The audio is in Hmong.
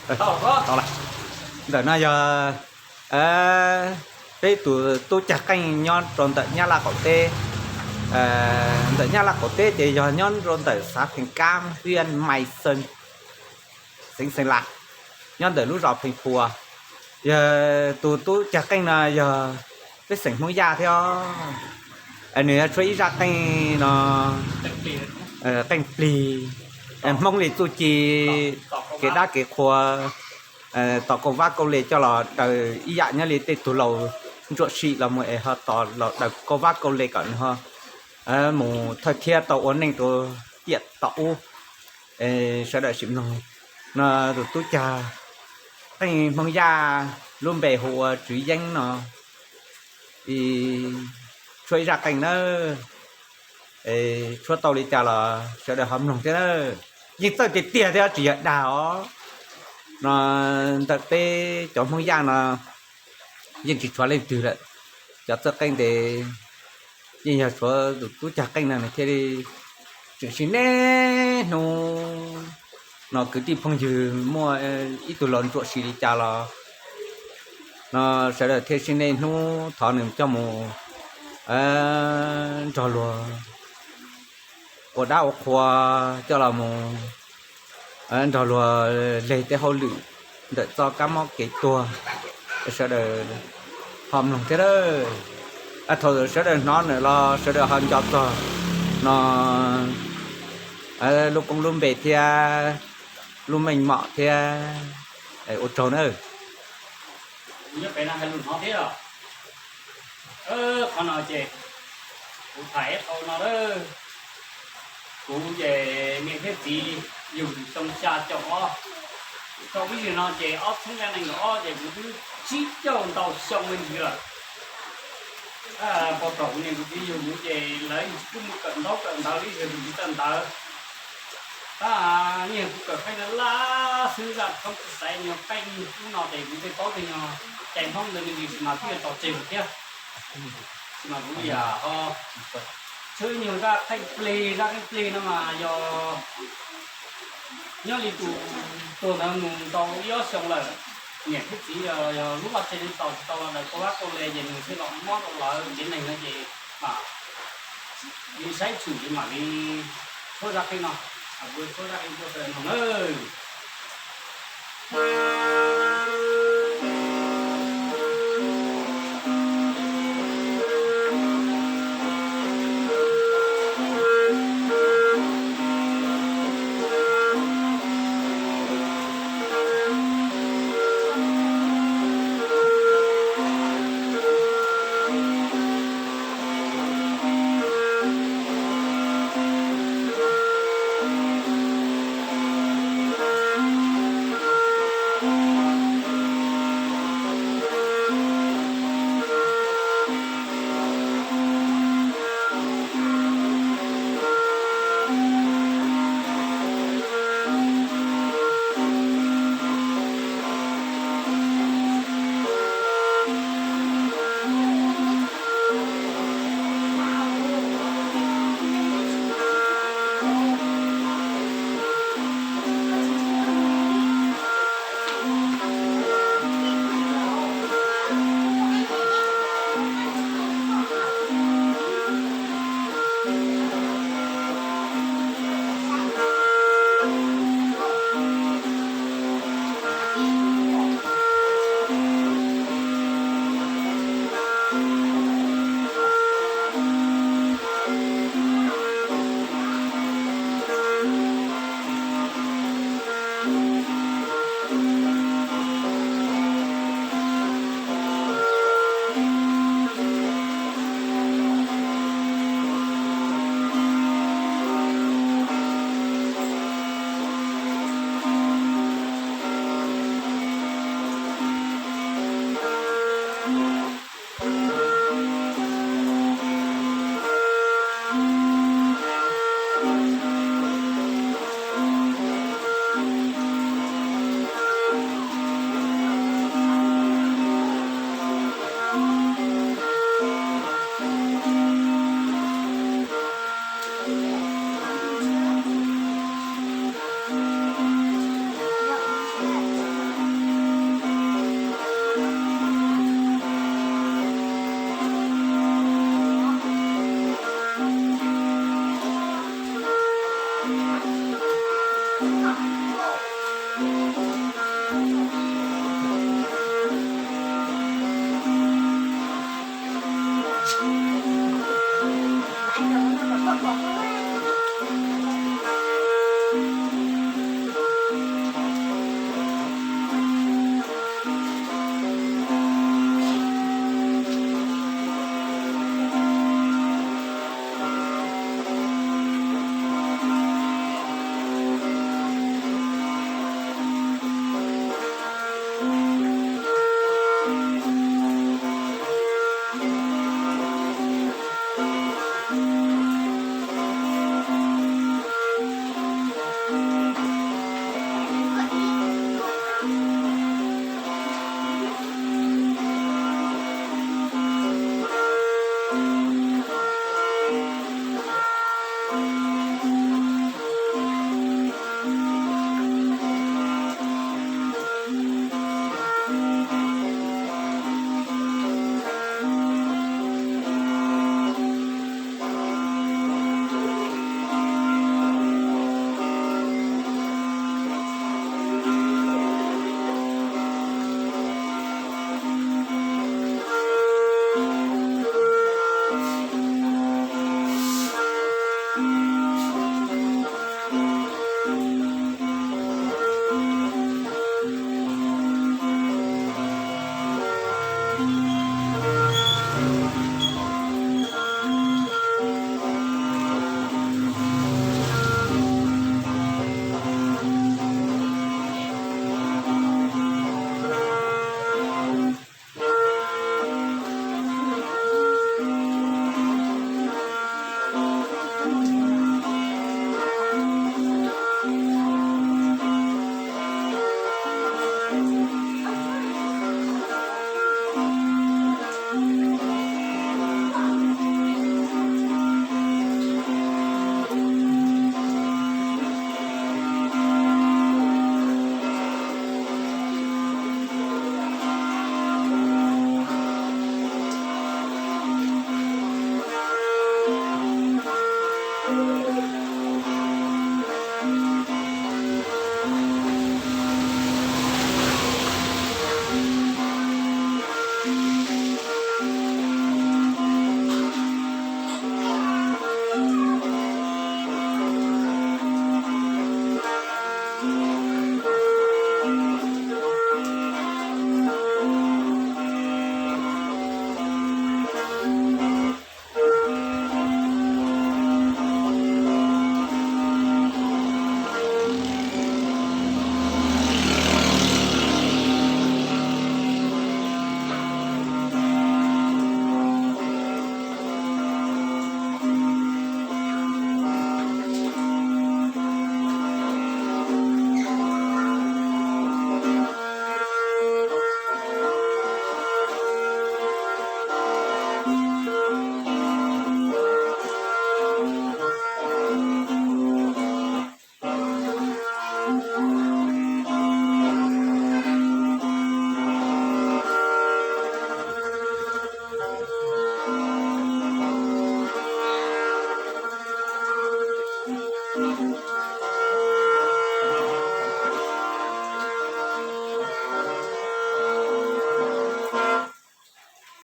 Ntawm no yog peb tus tub cag qeej nyob rau ntawm Nyab Laj qaum teb. Ntawm Nyab Laj qaum teb ces yog nyob rau ntawm xav Pheej Kab, hwj Mai Xees, xeev Xeev Las, nyob ntawm lub zos Pheej Pua. Yog tus tub cag qeej no yog peb xeem Hmoob Yaj thiab. Nws yog tshuab ib zaj qeej no, qeej plig, Hmoob li txuj ci, kev dab kev qhua, tos kauj vab kauj le coj los daws ib yam nyob li tej tug laus ntsuam sim los mus es ho tos los daws kauj vab kauj le kom nws ho mus thawj thiab tau ua neej rau tiam tom ub. Sawv daws sim mloog no, tus tub cag qeej Hmoob Yaj lub npe hu ua Tswv Yeeb no, tshuab ib zaj qeej nawb. Tshuab tau li cas los sawv daws ho mloog thiab nawb. Yeej txawj tiag tiag thiab tsis yog dag os. No ntawm peb cov Hmoob Yaj no yeej tsis tshuav leej twg lawm. Cov txawj qeej ntes yeej yog tshuav tus tub cag qeej no nws thiaj li tseem sib niaj hnub no kwv tij phooj ywg muaj ib tug los ntsuam sim li cas los no sawv daws thiaj sib niaj hnub thov nws coj mus nrog luag ua dab ua qhua, coj los mus nrog luag leg tej hauj lwm ntawm txoj kab mob kev tuag. Sawv daws ho mloog thiab lawm. Thaum sawv daws hnov ntawm los sawv daws ho nco txog no lub koob lub npe thiab lub meej mom thiab. Ua tsaug nawb. Nyob pem no hais lus hnov thiab os. Qhov no ces kuv tham ib qho no lawm. Kuv ces niam thiab txiv yug xyoo xya caum ob, thaum ib zaug no ces ob txhiab nees nkaum ob ces kuv twb tsib caug ntau xyoo li ntawd lawm. Pog tom kuv niam kuv txiv yug kuv ces lawv twb mus kawm ntaub kawm ntawv li ntawd, kuv tsis tau ntawv. Tab sis kuv kawm qeej laj xwb, zaj thoob kuv xaiv nyuag qeej ub no ces kuv thiaj paub tias nyuag cai Hmoob ntawd me ntsis mas twb yuav txaus tseg lawm thiab. Mas kuv yam ho tshwj nyuag zaj qeej plig, zaj qeej plig no mas yog nyob li tus tuag ntawd mus tau ib ob xyoo lawm, niam thiab txiv yog lub vaj tse neeg tau tsis tau los daws kauj vab kauj le ces nws thiaj los mob rau lawv tsev neeg no ces mam li saib tshwm ces mam li tshuab zaj qeej no, kuv tshuab zaj qeej tuaj rau no nawb.